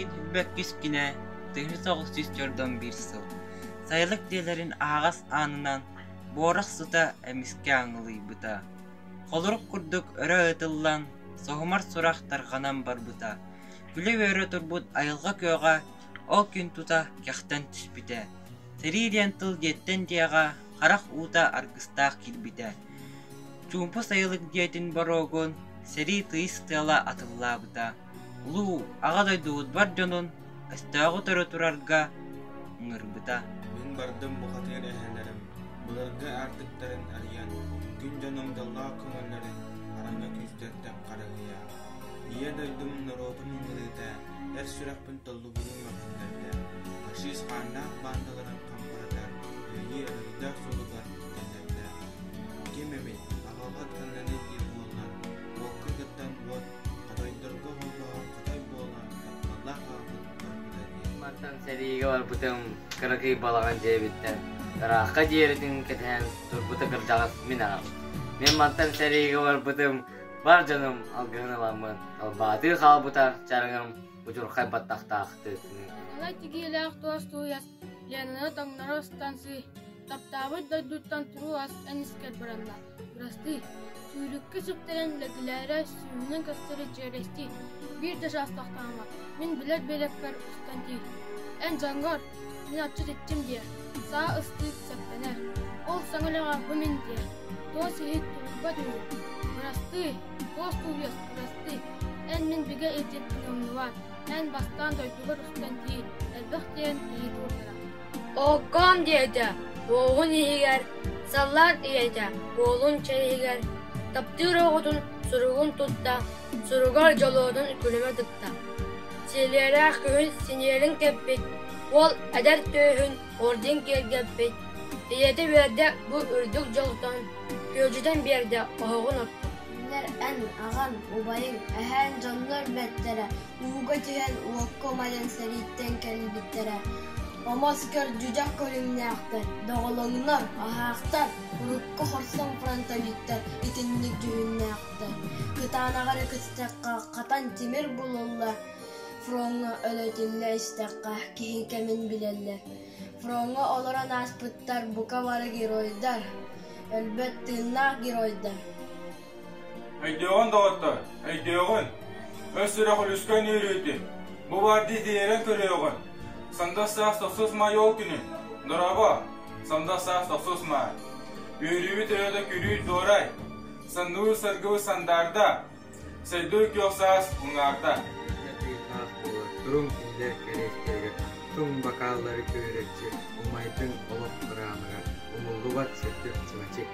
ыйын 22 күнэ 1941 сыл сайылык дьиэлэрин аһаҕас аанынан буорах сыта эмискэ аҥылыйбыта. Холорук курдук өрө ыытыллан, соһумар сурах тарҕанан барбыта. Күлэ-үөрэ турбут айылҕа күөҕэ ол күн тута кэхтэн түспүтэ. Сэрии диэн тыл дьиэттэн дьиэҕэ харах уута аргыстаах киирбитэ. Чуумпу сайылык дьиэтин боруогун сэрии тыйыс тыала атыллаабыта. Улуу Аҕа дойдубут бар дьонун өстөөҕү утары турарга ыҥырбыта. Мин бардым бухатыыр эһэлэрим, былыргы аартыктарын арыйан, күн дьонум дьоллоох көҥүллэрин хараҥа күүстэртэн харыһыйа. Ийэ дойдум норуотум ыҥырыыта, эр сүрэхпин толлубутун мөхсүннэрдэ, фашист хааннаах баандаларын хампарытар, кыайыы өрөгөйдөөх суолугар үктэннэрдэ. Ким эмит аҕалҕа ханнаный диир буолла, уокка кыттан уот Хотойдорго холбоһон хотой буолан тапталлаах аҕабыт барбыта диэн. Мантан сэриигэ барбытым кыракый балаҕан дьиэбиттэн ыраахха диэритин кэтэһэн турбута кырдьаҕас мин аҕам. Мин мантан сэриигэ барбытым бар дьонум алгыһын ыламмын албаатыы хаалбыта чараҥым удьурхай баттахтаах тыытыныы. Алай тигиилээх туос тууйас, Ленаны таҥнары станции, таптаабыт дойдуттан туруу ас эн искэр баранна. Бырастыы, сүүрүккэ сүктэрэн лэгилээрэ сүүһүнэн көстөрү дьиэрэстии, биир да чаас тохтоомо, мин билэр биэрэкпэр устан тиий. Эн дьоҥҥор, мин отчут иччим диэ, саа ыстыы сэптэнэр, ол саҥа үлэҕэ бу мин диэ, туос иһит тулуйбат үһү. Бырастыы, туос тууйас, бырастыы, эн мин бигэ илдьиппин умнубат, эн бастаан дойдугар устан тиий, элбэх диэн киһи туурдара. Ооккоом диэтэ уоҕун иһигэр, саллаат ийэтэ уолун чэйигэр, таптыыр оҕотун суругун тутта, суругар дьолуотун күлүмэ тыкта. Силиэлээх күһүн синиэлин кэппит, уол эдэр түөһүн орден киэргэппит, ийэтэ үөрдэ бу үрдүк дьолтон, күөдьүтэн биэрдэ оһоҕун оттон. Кинилэр эн, аҕаҥ, убайыҥ, эһээҥ дьоннор бэртэрэ, ууга түһэн, уокка умайан сэрииттэн кэлбиттэрэ. Омос көр дьүдьэх көрүҥнээхтэр, доҕолоҥнор, аһаахтар, урукку хорсун фронтовиктар итинник дьүһүннээхтэр. Кытаанаҕар ыкыстахха хатан тимир булуллар, фроҥҥа өлөтүллэ истэххэ киһи кэмин билэллэр. Фроҥҥа олорон ааспыттар бука бары геройдар, өлбөт тыыннаах геройдар. Өйдөөҕүн, доҕоттор, өйдөөҕүн! Өс сүрэх үлүскэн үөрүүтүн, бу баардыы тиэрэн көрүөҕүн! Сандал саас тохсус маай ол күнүн! Дорообо, сандал саас тохсус маай! Үөрүүбүт ырыата күрүүр дуорай, сандыбыт саргыбыт сандаарда, сайдыы күөх саас муҥаарда. Тыыннаах буолар туруҥ кинилэр кэриэстэригэр, туҥ бакааллары күөрэччи, умайдыҥ олох храмыгар, умуллубат сырдык чымачык.